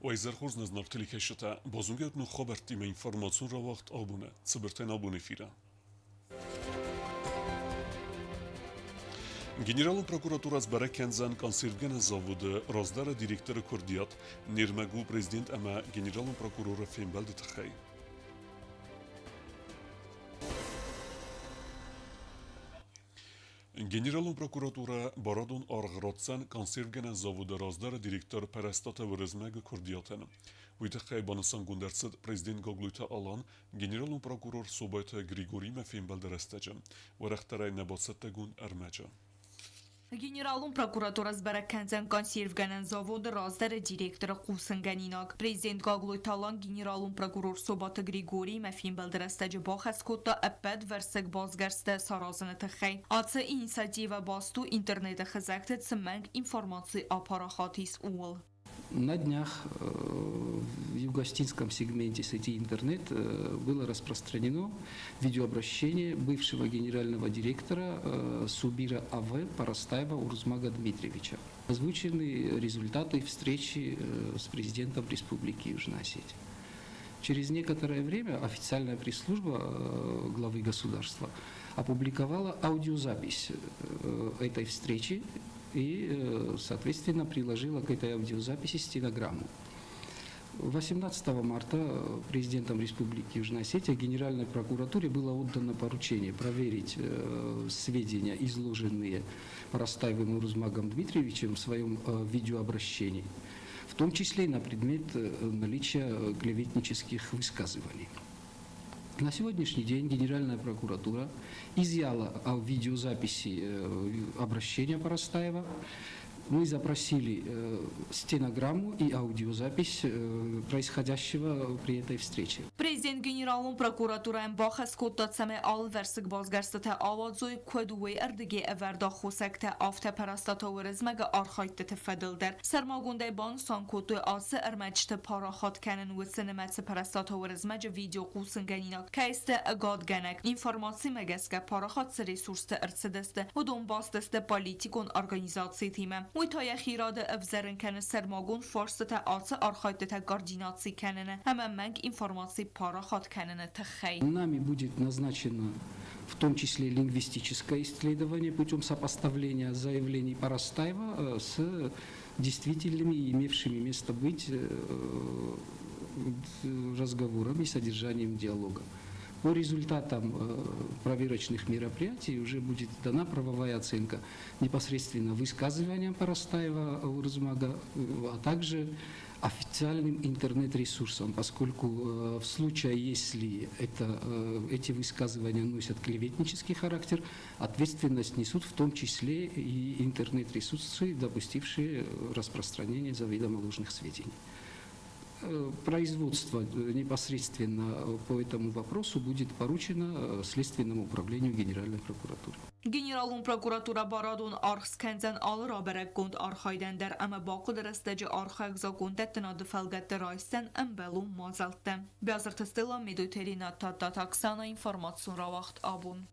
Уӕ изӕр хорз нӕ зынаргъ телекӕсджытӕ, базонгӕ ног хабӕрттимӕ информацион рауагъд абоны, цыбыртӕй абоны эфиры. Генералон прокуратура сбӕрӕг кӕндзӕн консервгӕнӕн заводы раздӕры директоры куырдиат не рмӕг у президент ӕмӕ генералон прокуроры фембӕлды тыххӕй. Генералон прокуратурӕ барадон аргъ ратдзӕн консервгӕнӕн заводы раздӕры директор Пӕрӕстаты Уырызмӕгы куырдиатӕн. Уый тыххӕй банысангонд ӕрцыд президент Гаглойты Алан генералон прокурор Собайты Григоримӕ фембӕлды рӕстӕджы. Уӕрӕхдӕрӕй нӕ бацӕттӕгонд ӕрмӕджы. Генералон прокуратура сбӕрӕг кӕндзӕн консервгӕнӕн заводы раздӕры директоры хъусынгӕнинаг. Президент Гаглойты Алан генералон прокурор Собаты Григориимӕ фембӕлды рӕстӕджы бахӕс кодта ӕппӕтвӕрсыг басгӕрсттӕ саразыны тыххӕй. Ацы инициативӕ баст у интернеты хызӕгты цы мӕнг информаци апарахат ис, ууыл. На днях в юго-осетинском сегменте сети интернет было распространено видеообращение бывшего генерального директора Субира А.В. Парастаева Урузмага Дмитриевича. Озвучены результаты встречи с президентом Республики Южная Осетия. Через некоторое время официальная пресс-служба главы государства опубликовала аудиозапись этой встречи и, соответственно, приложила к этой аудиозаписи стенограмму. 18 марта президентом Республики Южная Осетия Генеральной прокуратуре было отдано поручение проверить сведения, изложенные Парастаевым Урузмагом Дмитриевичем в своем видеообращении, в том числе и на предмет наличия клеветнических высказываний. На сегодняшний день Генеральная прокуратура изъяла видеозаписи обращения Парастаева. Мы запросили стенограмму и аудиозапись происходящего при этой встрече. Президент генералон прокуратурӕйӕн бахӕс кодта, цӕмӕй алывӕрсыг басгӕрстытӕ ауадзой, куыд уый ӕрдыгӕй ӕвӕрд аххосӕгтӕ, афтӕ Пӕрӕстаты Уырызмӕгы архайдтыты фӕдыл дӕр. Сӕрмагондӕй банысан кодтой ацы ӕрмӕджыты парахат кӕнын уыцы нымӕцы Пӕрӕстаты Уырызмӕджы видеохъусынгӕнинаг кӕй сты ӕгадгӕнӕг. Информацимӕ гӕсгӕ парахат цы ресурсты ӕрцыдысты, уыдон баст сты политикон организацитимӕ. Уый та йӕхи рады ӕвзӕрын кӕны сӕрмагонд фарстытӕ ацы архайдтытӕ координаци кӕныны ӕмӕ мӕнг информаци парахат кӕныны тыххӕй. Нами будет назначено в том числе лингвистическое исследование путем сопоставления заявлений Парастаева с действительными и имевшими место быть разговорами и содержанием диалога. По результатам проверочных мероприятий уже будет дана правовая оценка непосредственно высказываниям Парастаева Урузмага, а также официальным интернет-ресурсам, поскольку в случае, если эти высказывания носят клеветнический характер, ответственность несут в том числе и интернет-ресурсы, допустившие распространение заведомо ложных сведений. Производство непосредственно по этому вопросу будет поручено Следственному управлению Генеральной прокуратуры. Генералон прокуратурӕ барадон аргъ скӕндзӕн алы рабӕрӕггонд архайдӕн дӕр ӕмӕ бахъуыды рӕстӕджы архайӕг закондӕттынады фӕлгӕтты райсдзӕн ӕмбӕлон мадзӕлттӕ. Биазырты Стелла, Медойты Ренат, Тадтаты Оксана, информацион рауагъд абон.